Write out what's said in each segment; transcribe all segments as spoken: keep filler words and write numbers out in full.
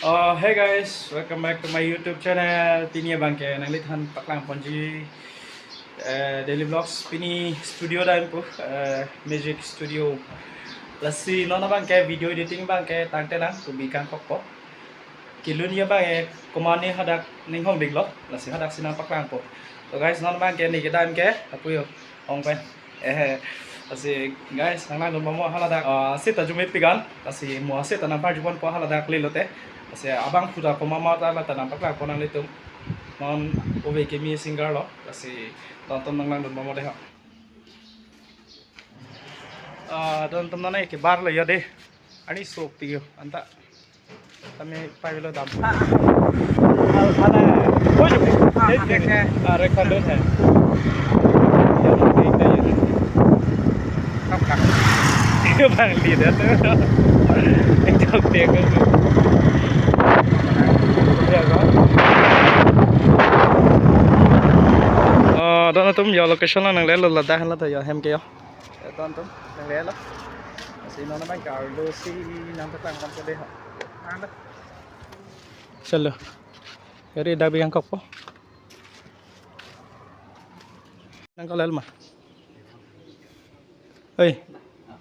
Uh, hey guys, welcome back to my YouTube channel. Pini abangke nangli than paklang ponji, eh, daily vlogs. Pini studio dam pu, eh, music studio. Lasi non abangke video editing abangke tangte nang tubi kangkokpo. Kelun abangke komatne hadak ning hongdiklo. Lasi hadak si nangpaklangpo. So guys, non abangke ne kedam ke apuyo ong pen. Eh, lasi guys, nang langdun bom mo haladak, ah, seta jumit pigan, lasi mo seta nangparjuponpo haladak lelote. Lasi abang puta komat ma ta lata nangpaklangpo nanglitum. Non ove kimi singer lo, lasi tonton nang langdun bom mo dei ho. Ah, tonton nang ke bar lo yo dei. Ani sopik yo, anta. Tame pavilo dam. Ah, ah, ah, ah. Oh, yo. Ah, okay, okay. Ah, record hai. Ye, ye, ye, ye. Kap, kap. Bang leader. Ekdom dia ko. Ya, ko. Oh, don atum yo location lo nanglelo ladak lo to yo hem ke yo. Tonton nanglelo. Lasi non abangke arlo si nangpaklang bom ke dei ho. Nang dei. Chalo. Gari dak bi kangkokpo. Nangkok lel ma. Oi.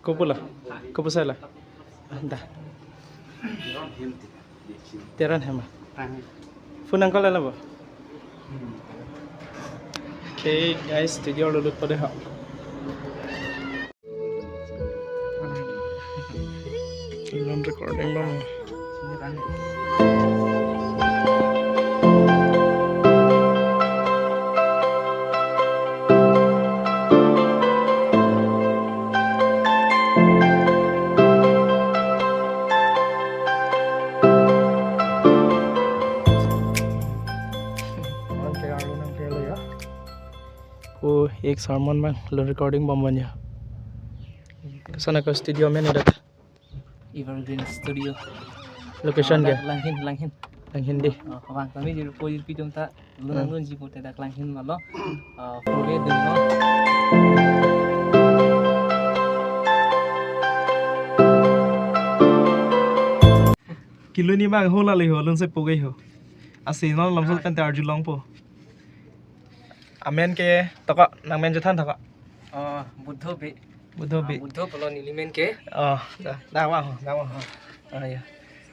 Kopulo. Kopu sala. Da. Teron hema. Phone nangkok lelo bo. Okay, guys, studio lo lutpo dei ho. Belum recording bang. Oh, ek sermon bang, lo recording bom bom ya. Kesana ke studio amen dak. Evergreen Studio. Location ke? Langhin, Langhin. Langhin dei. Oh, abang kami jadi po jadi pidum ta. Lu nang lun ji po te dak Langhin malo. Ah, pure dun lo. Kelun abang ho lale ho, lun se poge ho. Asi non lamsul tante arjulongpo. Amen ke toko, nangmen chethan toko. Oh, Buddho Bey. Buddho Bey. Ah, Buddho pulo neli men ke. Oh, da, da wang, da wang. Oh, ya.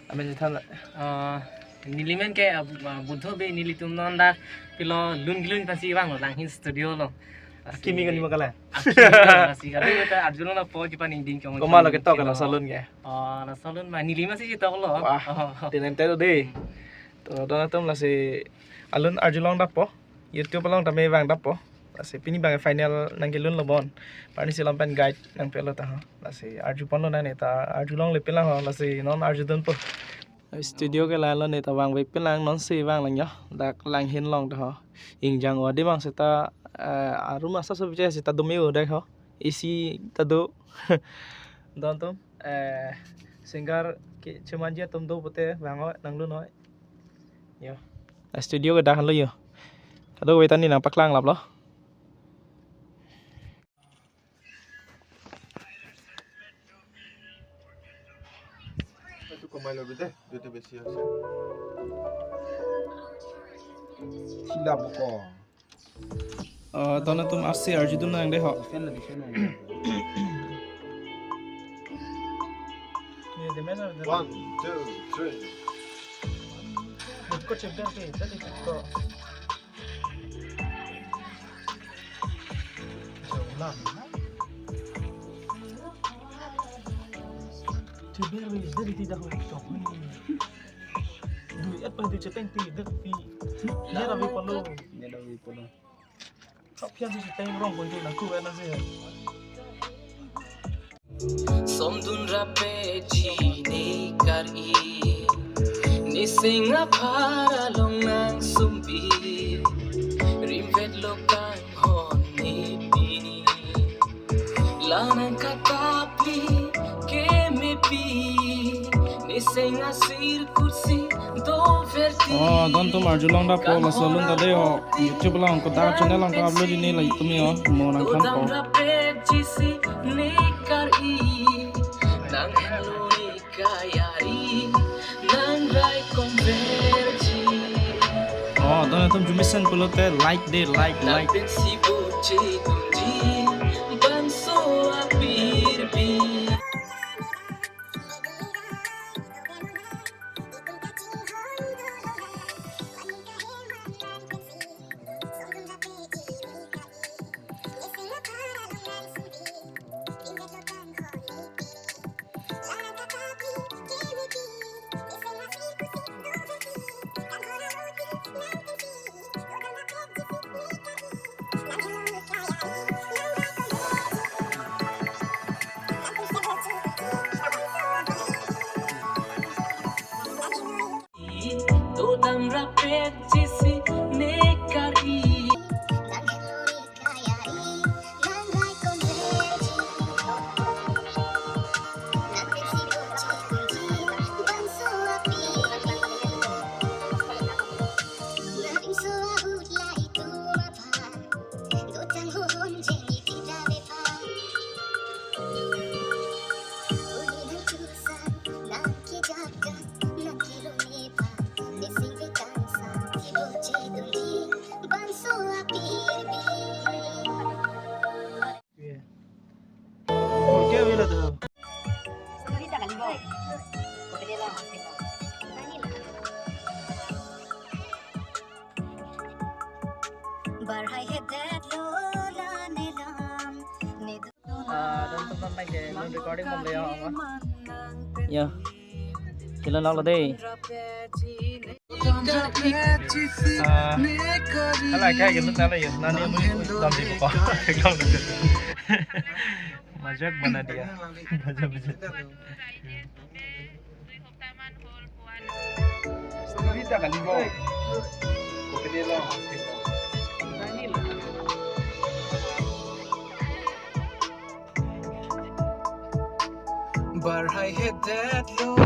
Amen chethan. Ah, neli men ke, ah, Bu-, ah, Buddho Bey, nelitum non dak pilo lun kelun pensi vanglo Langhin Studio lo. Akimi kan di makala? Akimi kan di makala. Arjulongpo ji paning ding chong. Komat lo ketok lo salon ke? Oh, na salon ma neli ma si chetoklo. Wah, oh. Tinente lo dei. To, don atum lasi alun arjulong dappo. YouTube along tame vang dappo. Lasi pini abang final nangkelun lo bon. Pani si lam pen guide nangpelo ta ho. Lasi arjupon lo nang ne ta arjulongle pin lang ho. Lasi non arjudunpo. Studio ke lalo ne ta vangve pin lang non si vang lang yo. Dak Langhin along ta ho. Ingjang odi bang seta, eh, arum asa so bichai seta dumi udah ho. Isi ta do. Don atum, eh, singer ke chemanji atum do pute vang ho nanglun ho. Yo. Studio ke dak lo yo. Kadokave ta ne nangpaklang laplo. Itu kemai lo deh, itu besi ya. Sila buko. Eh, don atum arsi arjudun nang dei ho. One, two, three. Dui et pa di cheteng ti dek pi. Nera bi polo. Nera bi polo. Kap pian si cheteng rong pon tu na ku na si. Somdun rapji ne kar-i. Nising aphar along nang sumbi. Rimvet lo kanghon ne pini. Lanang katapli kemepi. Nising asir kursi doverti. Oh, don atum arjulong dappo laso alun ta dei ho. YouTube along kodak channel along ko upload ji ne la itum yo. Mo nangthanpo. Dodam rapet jisi ne kar-i. Nang henlo ne kayari. Nang rai ko Nangtum jumesen pulote like de, like, like. Lapin si boche tumji bangso apirbi. Dodam rapet jisi ne kari. Barhai hedet lo la nelam ne. Ah, dan teman lagi, dan recording belum ya, apa? Ya. Kita lang lo deh. Ah, hala kaya gitu, hala ya. Nani dam di bapa. Majak bana diya. Majak, majak. Barhai hedet lo.